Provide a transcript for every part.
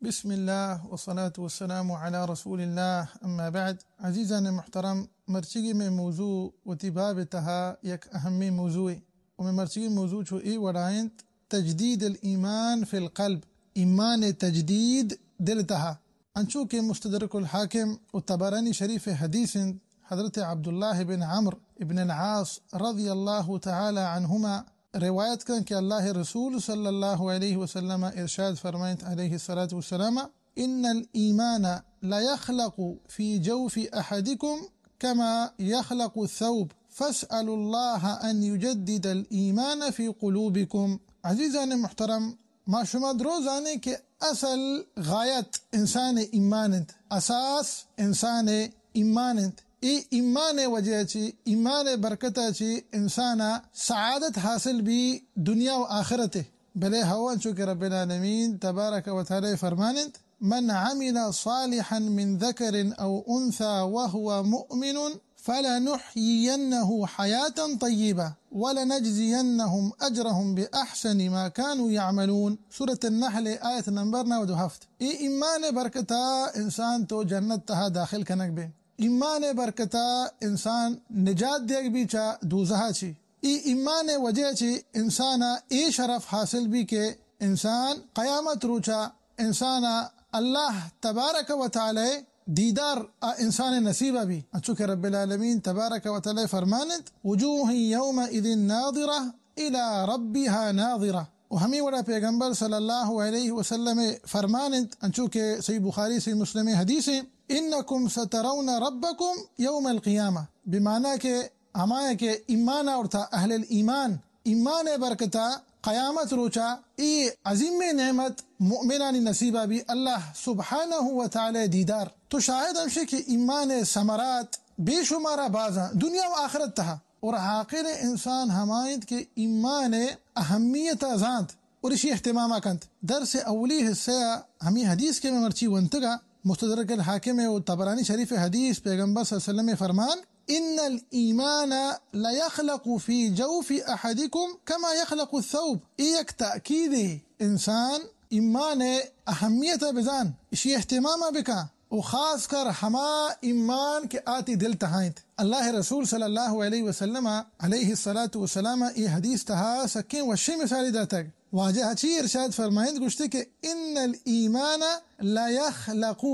بسم اللہ والصلاة والسلام علی رسول اللہ، اما بعد۔ عزیزان محترم، مرچیگی میں موضوع وتی باب تہا یک اہمی موضوع ہے۔ و میں مرچیگی موضوع چو اے وڑا انت، تجدید الایمان فی القلب، ایمان تجدید دل تہا۔ انچو کہ مستدرک الحاکم و طبرانی شریف حدیث انت، حضرت عبداللہ بن عمرو ابن العاص رضی اللہ تعالی عنہما روایت کن کہ اللہ رسول صلی اللہ علیہ وسلم ارشاد فرمائنت علیہ الصلاة والسلام، ان الایمان لیخلق فی جوف احدکم کما یخلق الثوب، فاسألوا اللہ ان یجدد الایمان فی قلوبکم۔ عزیزان محترم، ما شما درو زانیں کہ اصل غایت انسان ایمان انت، اساس انسان ایمان انت۔ اے ایمان وجہ چی، ایمان برکت چی انسان سعادت حاصل بی دنیا و آخرت۔ بلے ہو انچو کہ رب العالمین تبارک و تعالی فرمان انت، من عمل صالحا من ذکر او انثی وهو مؤمن فلنحیینه حیاتا طیبة ولنجزینهم اجرهم باحسن ما كانوا یعملون۔ سورۃ النحل، آیت نمبر نود و ہفت۔ اے ایمان برکتا انسان تو جنت تہا داخل کنگ بے۔ ایمان برکتا انسان نجات دیگ بی چا دوزہا چی۔ اے ایمان وجہ چی انسانا اے شرف حاصل بی کہ انسان قیامت روچا انسانا اللہ تبارک و تعالی دیدار آ انسان نصیب بی۔ انچو کہ رب العالمین تبارک و تعالی فرمانت، وجوہ یومئذ ناظرہ الی ربها ناظرہ۔ و ہمیں وڑا پیغمبر صلی اللہ علیہ وسلم فرمانت، انچو کہ صحیح بخاری، صحیح مسلم حدیث ہیں، انکم سترون ربکم یوم القیامہ، بمعنی کہ ہمایا کہ ایمان آورتا، اہل الایمان، ایمان برکتا قیامت روچا اے عظیم نعمت مؤمنانی نصیبہ بی، اللہ سبحانہ و تعالی دیدار۔ تو شاہد ہمشی کہ ایمان ثمرات بے شمارا بازاں دنیا و آخرت تہا۔ اور حاقل انسان ہما انت کہ ایمان اہمیت زانت اور اشی اہتمام کنت۔ درس اولی حصہ ہمیں حدیث کہ میں مرچی ونتگا، مستدرک الحاکم و طبرانی شریف حدیث، پیغمبر صلی اللہ علیہ وسلم فرمان، ان الایمان لیخلق فی جوف احدکم کما یخلق الثوب۔ اے یک تاکید، انسان ایمان اہمیت بزان، اشی اہتمام بکن۔ و خاص کر ہما ایمان کہ آتی دل تہا انت۔ اللہ رسول صلی اللہ علیہ وسلم علیہ الصلاة والسلام اے حدیث تہا سکیں وشیں مثالی داتگ۔ واجہ چی ارشاد فرمائنت، گوشتے کہ ان الایمان لا یخلق،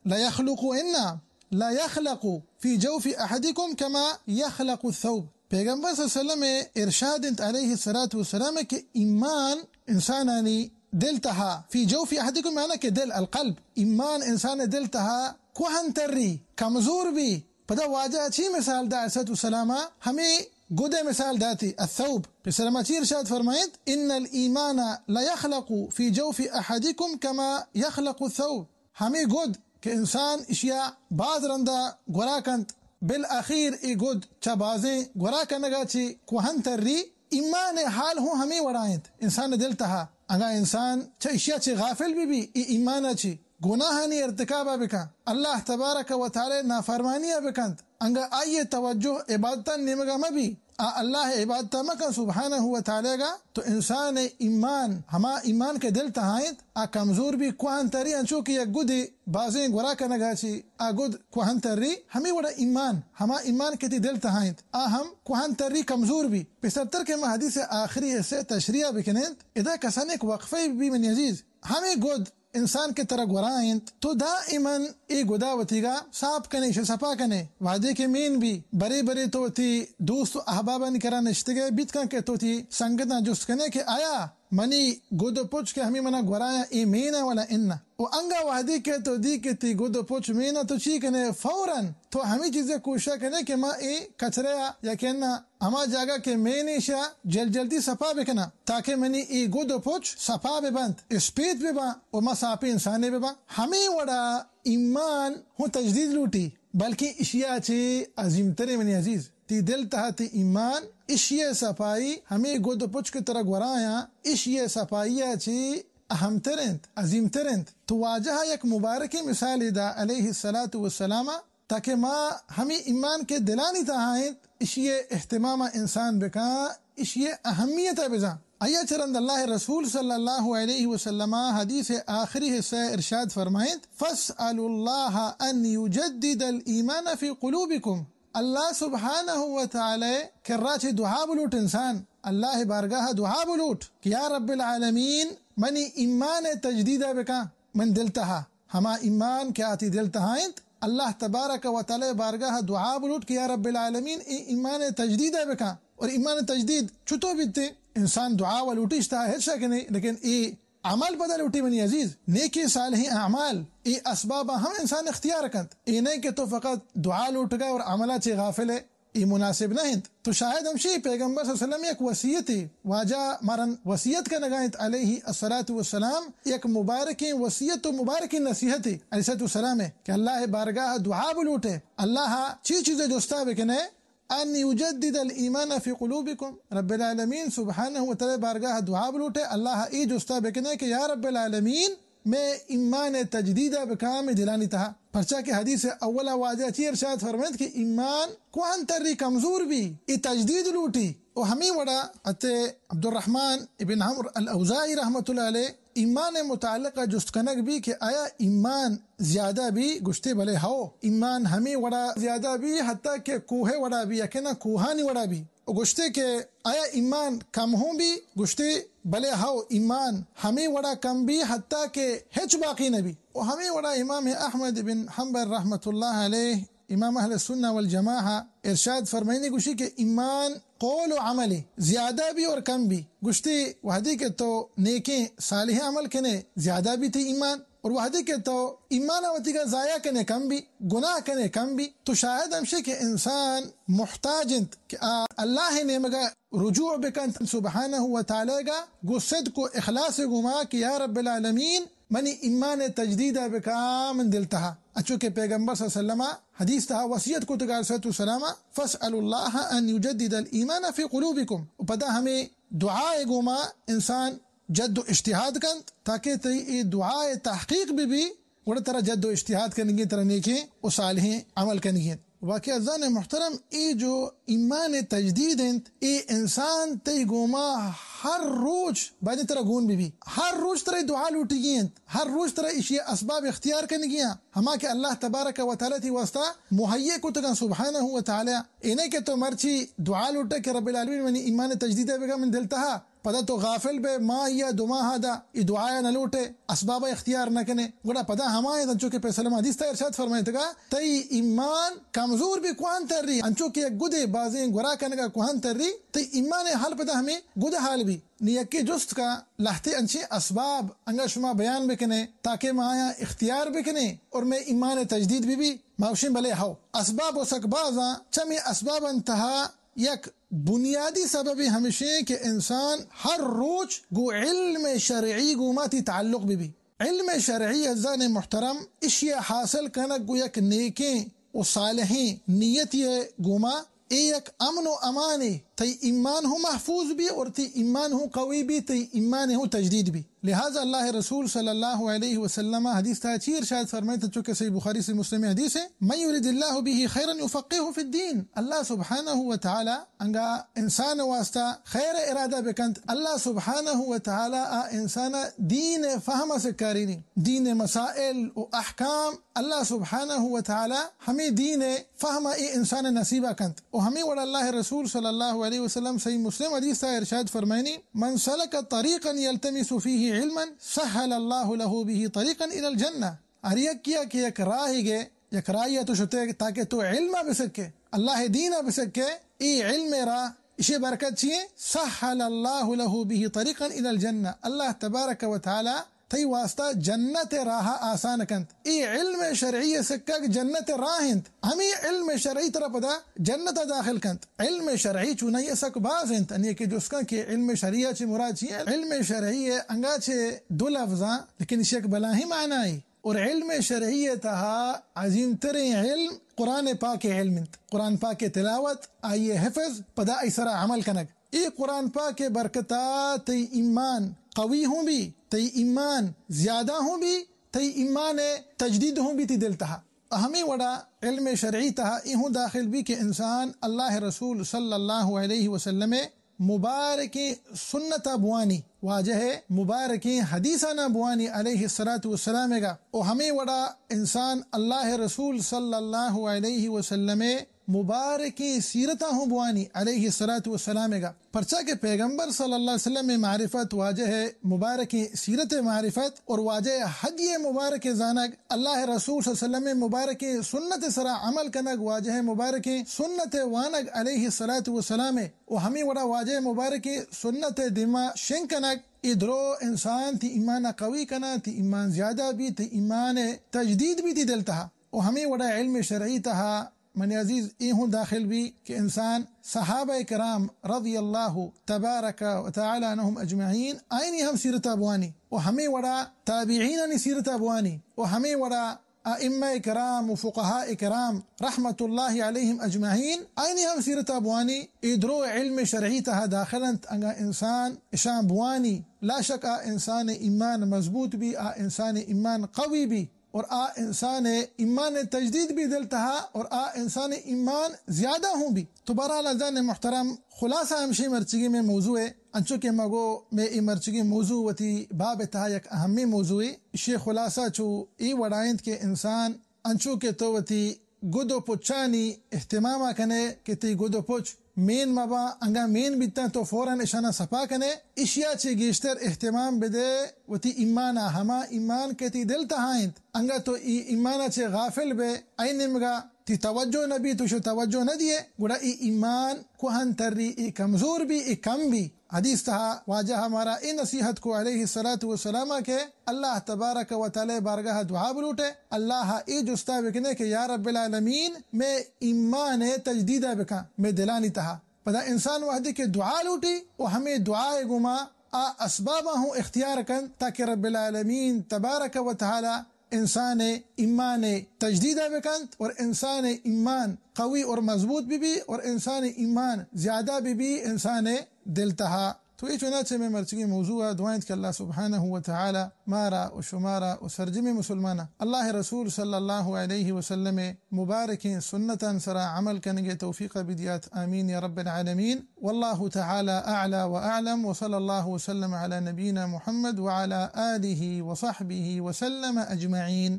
لا یخلق انا، لا یخلق فی جوف احدکم کما یخلق الثوب۔ پیغمبر صلی اللہ علیہ وسلم ارشاد انت علیہ الصلاة والسلام کہ ایمان انسانانی دل تہا، فی جوف احدکم معنی کہ دل، القلب، ایمان انسان دل تہا کوہن تری، کمزور بی۔ پدا واجہ چی مثال دا علیہ الصلاة والسلام؟ ہمیں گد مثال داتی، الثوب۔ پسر ما چی ارشاد فرمائیت، ان الایمان لیخلق فی جوف احدکم کما یخلق الثوب۔ ہمیں گد کہ انسان اشیا باز رندا گورا کنت، بالاخیر اے گد چہ بازیں گورا کنگا چی کوہن تری۔ ایمان حال ہوں ہمیں وڑا انت انسان دل تہا۔ اگاں انسان چہ اشیا چی غافل بی بی، اے ایمانا چی گناہانی ارتکابا بکن، اللہ تبارک و تعالی نافرمانیا بکنت، انگا آئی توجہ عبادتان نیمگا مبی، آ اللہ عبادتا مکن سبحانہ و تعالی گا، تو انسان ایمان، ہما ایمان کہ دل تہا انت، آ کمزور بی، کوہن تری، انچو کہ یک گدے بازیں گورا کنگا چی آ گد کوہن تری، ہمیں وڑا ایمان، ہما ایمان کہ تی دل تہا انت، آ ہم کوہن تری، کمزور بی۔ پسرتر کہ ما حدیث آخری حصے تشریح بکنینت، ادا کسانیک وقفے بی منی عزیز۔ ہمیں گد انسان کہ ترا گورا انت، تو دائماً اے گدا وتیگا صاف کنے، شہ صفا کنے۔ وہدے کہ مین بی، برے برے تو وتی دوست و احبابانی کرا نشتگے، بیت کن کہ تو وتی سنگتاں جست کنے کہ آیا منی گد و پچ کہ ہمیں منا گورایاں اے مین ء ولا اناں۔ و انگا وہدے کہ تو دی کہ تی گد و پچ مین ء تو چی کنے؟ فوراً تو ہمیں چیزے کوشش کنے کہ ما اے کچرے ء یا کہ اناں ہما جاگہ کہ مین ایشا جل جلدی صفا بکناں، تاکہ منی اے گد و پچ صفا ببنت، اسپیت بباں و ما صافیں انسانے بباں۔ ہمیں وڑا ایمان ہوں تجدید لوٹی، بلکہ اشیا چے عظیم تریں منی عزیز۔ تی دل تہا تی ایمان، اشی صفائی، ہمیں گد و پچ کہ ترا گورایاں، اشی صفائی چے اہم تر انت، عظیم تر انت۔ تو واجہ یک مبارکیں مثالے دا علیہ الصلاة والسلام، تاکہ ما ہمیں ایمان کہ دلانی تہا انت، اشی اہتمام انسان بکاں، اشی اہمیت بزاں۔ آیا چہ رند اللہ رسول صلی اللہ علیہ وسلم حدیث آخری حصہ ارشاد فرمائنت، فاسألوا اللہ ان یجدد الایمان فی قلوبکم۔ اللہ سبحانہ و تعالی کرا چہ دعا بلوٹ انسان، اللہ بارگاہ دعا بلوٹ کہ یا رب العالمین، منی ایمان تجدیدہ بکن من دل تہا۔ ہما ایمان کہ آتی دل تہا انت، اللہ تبارک و تعالی بارگاہ دعا بلوٹ کہ یا رب العالمین، اے ایمان تجدیدہ بکن۔ اور ایمان تجدید چطور بیتے؟ انسان دعا و لوٹیش تہا ہچ شک نہیں، لیکن اے عمل پدا لوٹی منی عزیز، نیکی صالحیں اعمال، اے اسباب ہم انسان اختیار کنت۔ اے نہیں کہ تو فقط دعا لوٹگا اور عملا چے غافل ہے، اے مناسب نہ انت۔ تو شاہد ہمشی پیغمبر صلی اللہ علیہ وسلم یک وصیتے، واجہ مارن وصیت کنگا انت علیہ الصلوۃ والسلام، یک مبارکیں وصیت و مبارکیں نصیحتے علیہ الصلوۃ والسلام ہے کہ اللہ بارگاہ دعا بلوٹے، اللہ چی چیز جستا بکنے، ان یجدد الایمان فی قلوبکم، رب العالمین سبحانہ و تعالی بارگاہ دعا بلوٹے، اللہ اے جستا بکنے کہ یا رب العالمین، میں ایمان تجدیدہ بکاں میں دلانی تہا۔ پرچا کہ حدیث اولا واجہ چی ارشاد فرمائنت کہ ایمان کوہن تری کمزور بی، اے تجدید لوٹی۔ و ہمیں وڑا حضرت عبدالرحمن ابن عمرو الاوزاعی رحمۃ اللہ علیہ ایمان متعلق جست کنگ بی کہ آیا ایمان زیادہ بی؟ گشتے بلے ہو، ایمان ہمیں وڑا زیادہ بی حتیٰ کہ کوہ وڑا بی، یکے نہ کوہانی وڑا بی۔ و گشتے کہ آیا ایمان کم ہوں بی؟ گشتے بلے ہو، ایمان ہمیں وڑا کم بی حتیٰ کہ ہچ باقی نہ بی۔ و ہمیں وڑا امام احمد بن حنبل رحمۃ اللہ علیہ، امام اہل سنہ والجماعہ، ارشاد فرمائنی گوشی کہ ایمان قول و عمل زیادہ بی اور کم بی۔ گشتی وحدی کہ تو نیکیں صالحیں عمل کنے، زیادہ بی تی ایمان، اور وحدی کہ تو ایمان وتی کا ضائع کنے، کم بی، گناہ کنے، کم بی۔ تو شاہد ہمشی کہ انسان محتاج انت کہ آ اللہ نیمگا رجوع بکنت سبحانہ و تعالی گا، گو صدق و اخلاص گما کہ یا رب العالمین، منی ایمان تجدید بکا من دل تہا۔ اچو کہ پیغمبر صلی اللہ علیہ وسلم حدیث تہا وصیت کو تگار صلی اللہ علیہ وسلم، فاسألوا اللہ ان یجدد الایمان فی قلوبکم۔ و پدا ہمیں دعا گما انسان جد و اجتہاد کنت تاکہ تئی اے دعا تحقیق بہ بی، گڑا ترا جد و اجتہاد کنگی، ترا نیکیں و صالحیں عمل کنگی انت۔ واقعی عزیزان محترم، اے جو ایمان تجدید انت، اے انسان تئی گوما ہر روچ باید ترا گون بہ بی، ہر روچ ترا دعا لوٹگی انت، ہر روچ ترا ایشی اسباب اختیار کنگی انت، ہما کہ اللہ تبارک و تعالی تی واسطہ مہیا کتگاں سبحانہ و تعالی۔ اے نہ کہ تو مرچی دعا لوٹے کہ رب العالمین منی ایمان تجدید بکا من دل تہا، پدا تو غافل بے، ماہ یا دو ماہ دا ای دعایا نہ لوٹے، اسبابا اختیار نہ کنے، گڑا پدا ہما انت انچو کہ پیسلم حدیث تا ارشاد فرمائیتگا، تئی ایمان کمزور بی کوہن تری، انچو کہ یک گدے بازیں گورا کنگا کوہن تری، تئی ایمان حال پدا ہمیں گد حال بی۔ نی یکے جست کا لہتے انچیں اسباب انگا شما بیان بکنے تاکہ ما آیاں اختیار بکنیں اور میں ایمان تجدید بہ بی؟ ما گوشیں بلے ہو، اسباب و سک بازاں، چمی اسباباں تہا یک بنیادی سببے ہمشیں کہ انسان ہر روچ گوں علم شرعی گوما تی تعلق بہ بی۔ علم شرعی عزیزان محترم، اشی حاصل کنگ گوں یک نیکیں و صالحیں نیتی گوما، اے یک امن و امانے، تئی ایمان ہوں محفوظ بی اور تئی ایمان ہوں قوی بی، تئی ایمان ہوں تجدید بی۔ لہذا اللہ رسول صلی اللہ علیہ وسلم حدیث تہا چی ارشاد فرمائیت؟ چونکہ صحیح بخاری، صحیح مسلم حدیث ہے، من یرد اللہ بہ خیرا یفقہہ فی الدین۔ اللہ سبحانہ و تعالی انگا انسان واسطہ خیر ارادہ بکنت، اللہ سبحانہ و تعالی آ انسان دین فہم سکارینی، دین مسائل و احکام اللہ سبحانہ و تعالی ہمیں دین فہم اے انسان نصیبہ کنت۔ و ہمیں وڑ اللہ رسول صلی اللہ علیہ وسلم صحیح مسلم حدیث تا ارشاد فرمائنی، من سلک طریقا یلتمس فیہ علما سہل اللہ لہ بہ طریقا الی الجنہ۔ ہر یکیا کہ یک راہی گے، یک راہی تو شتے تاکہ تو علم بسکے، اللہ دین بسکے، اے علم راہ، اشی برکت چیئے؟ سہل اللہ لہ بہ طریقا الی الجنہ۔ اللہ تبارک و تعالی تئی واسطہ جنت راہ آسان کنت۔ اے علم شرعی سکگ جنت راہ انت۔ ہمیں علم شرعی ترا پدا جنت داخل کنت۔ علم شرعی چونائی سک باز انت۔ انی کہ جسکاں کہ علم شرعی چی مراد چی؟ علم شرعی انگا چے دو لفظاں، لیکن اسی یک بلاہیں معنی۔ اور علم شرعی تہا عظیم ترین علم قرآن پاک علم انت۔ قرآن پاک تلاوت، آئی حفظ، پدا آئی سرا عمل کنگ۔ اے قرآن پاک برکتا تئی ایمان قوی ہوں بی، تئی ایمان زیادہ ہوں بی، تئی ایمان تجدید ہوں بی تئی دل تہا۔ ہمیں وڑا علم شرعی تہا اے ہوں داخل بی کہ انسان اللہ رسول صلی اللہ علیہ وسلم مبارکیں سنت ءَ بوانی، واجہ ءِ مبارکیں حدیثاناں بوانی علیہ الصلوۃ والسلام ءَ گا، و ہمے وڑا انسان اللہ ءِ رسول صلی اللہ علیہ وسلم ءِ مبارکیں سیرتاں ہوں بوانی علیہ الصلوۃ والسلام ءَ گا۔ پرچا کہ پیغمبر صلی اللہ علیہ وسلم ءِ معرفت، واجہ ءِ مبارکیں سیرت ءِ معرفت اور واجہ ءِ ہدی مبارک ءِ زانگ، اللہ ءِ رسول صلی اللہ علیہ وسلم ءِ مبارکیں سنت ءِ سرا عمل کنگ، واجہ ءِ مبارکیں سنت ءِ وانگ علیہ الصلوۃ والسلام ءَ، و ہمے وڑا واجہ ءِ مبارکیں سنت ءِ دیما شنگ کنگ، اے درو انسان تئی ایمان ءَ قوی کناں، تئی ایمان زیادہ بی، تئی ایمان ءِ تجدید بی تئی دل تہا۔ و ہمے وڑا علم شرعی تہا منی عزیز اے ہوں داخل بی کہ انسان صحابہ کرام رضی اللہ تبارک و تعالی عنہم اجمعین آئینی ہم سیرتا بوانی، و ہمے وڑا تابعینانی سیرتا بوانی، و ہمے وڑا ائمہ کرام و فقہاء کرام رحمت اللہ علیہم اجمعین آئینی ہم سیرتا بوانی۔ اے درو علم شرعی تہا داخل انت، انگا انسان اشاں بوانی، لا شک آ انسان ایمان مضبوط بی، آ انسان ایمان قوی بی۔ اور آ انسان ایمان تجدید بی دل تہا، اور آ انسان ایمان زیادہ ہوں بی۔ تو بہرحال عزیزان محترم، خلاصہ ہمشی مرچگی میں موضوع ہے، انچو کہ مگو میں اے مرچگی موضوع وتی باب تہا یک اہمی موضوع ہے۔ اشی خلاصہ چو اے وڑائنت کہ انسان انچو کہ تو وتی گد و پچانی اہتمام کنے کہ تئی گد و پچ مین مباں، انگا مین بیتاں تو فوراً اشانا صفا کنے۔ اشیا چہ گیشتر اہتمام بدے وتی ایمانا، ہما ایمان کہ تئی دل تہا انت۔ انگا تو ای ایمانا چہ غافل بے، ای نیمگا تئی توجہ نہ بی، تو شو توجہ نہ دیے، گڑا ای ایمان کوہن تری، ای کمزور بی، ای کم بی۔ حدیث تہا واجہ ہمارا اے نصیحت کو علیہ الصلوۃ والسلام کہ اللہ تبارک و تعالی بارگاہ دعا بلوٹے، اللہ اے جستا بکنے کہ یا رب العالمین، میں ایمان تجدیدا بکن میں دلانی تہا۔ پدا انسان وہدے کہ دعا لوٹی و ہمیں دعا گما آ اسبابا ہوں اختیار کنت تاکہ رب العالمین تبارک و تعالی انسان ایمان تجدیدا بکنت اور انسان ایمان قوی اور مضبوط بی بی اور انسان ایمان زیادہ بی بی انسان دل تہا۔ تو اے چنانچہ میں مرچگی موضوع دعائیں کہ اللہ سبحانہ و تعالی مارا و شمارا و سرجم مسلمانا اللہ رسول صلی اللہ علیہ وسلم مبارکیں سنتاں سرا عمل کنگے توفیق بدیات، آمین یا رب العالمین۔ والله تعالى أعلى وأعلم، وصلى الله وسلم على نبينا محمد وعلى آله وصحبه وسلم أجمعين.